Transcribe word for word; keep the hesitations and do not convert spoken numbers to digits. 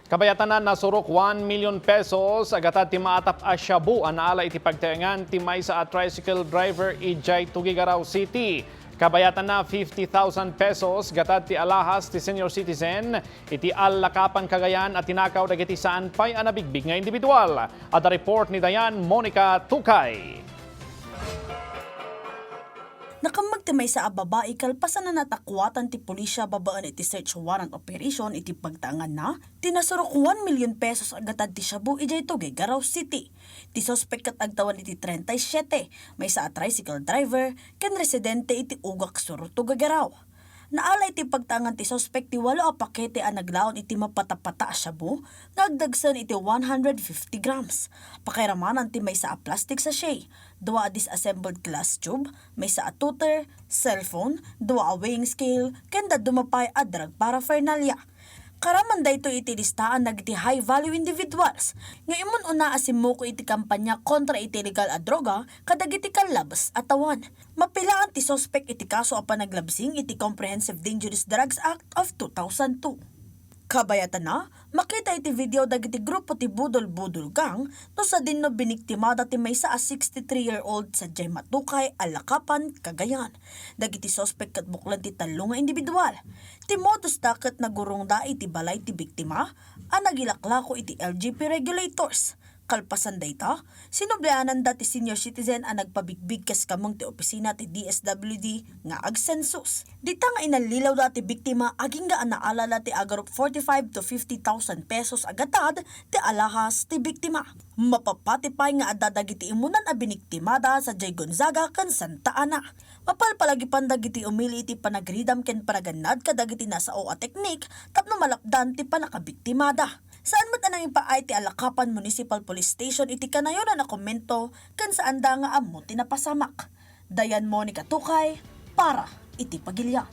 Kabayatan, nasurok one million pesos a gatad ti maatap a shabu a naala iti pagtaengan ti maysa a tricycle driver idiay Tuguegarao City. Kabayatan, fifty thousand pesos gatad ti alahas ti senior citizen iti Allacapan, Cagayan a tinakaw dagiti saan pay a nabigbig nga individual. Adda report ni Dayan Monica Tukay. Nakemmeg ti maysa a babai kalpasan a natakuatan ti pulisya babaen iti search warrant operation iti pagtaenganna ti nasurok one million pesos a gatad ti shabu idiay Tuguegarao City. Ti suspek ket agtawan iti treinta y siete, maysa a tricycle driver ken residente iti Ugak Sur, Tuguegarao. Naala iti pagtaengan ti suspek ti walo a pakete a naglaon iti mapatapata a shabu nga agdagsen iti one hundred fifty grams. Pakairamanan ti maysa a plastic sachet, dua a disassembled glass tube, maysa a toter, cellphone, dua a weighing scale, ken dadduma pay a drug paraphernalia. Karaman daytoy iti listaan dagiti high value individuals nga immun-una a simmuko iti kampanya kontra iti illegal a droga kadagiti kallabes a tawen. Mapilaan ti suspek iti kaso a panaglabsing iti Comprehensive Dangerous Drugs Act of two thousand two. Kabayatanna, makita iti video dagiti grupo ti Budol-Budol Gang no sadino biniktimada ti maysa a sixty-three-year-old sadiay Matukay, Allacapan, Cagayan. Dagiti suspek ket buklen ti tallo nga individual. Ti modus da ket nagurongda iti balay ti biktima a nagilaklako iti L G P regulators. Kalpasan dayta, sinubliananda ti senior citizen a nagpabigbig kas kameng ti opisina ti D S W D nga agsensus. Dita nga inallilawda ti biktima, agingga a naalada ti agarup forty-five to fifty thousand pesos a gatad ti alahas ti biktima. Mapapati pay nga adda dagiti imunan a biniktimada sadiay Gonzaga ken Santa Ana. Mapalpalagipan dagiti umili iti panagridam ken panagannad kadagiti nasao a teknik tapno malapdan ti panakabiktimada. Saan met a nangipaay ti Allacapan Municipal Police Station iti kanayonan a komento ken saanda nga ammo ti napasamak. Dayan Monica Tukay para iti Pagilian.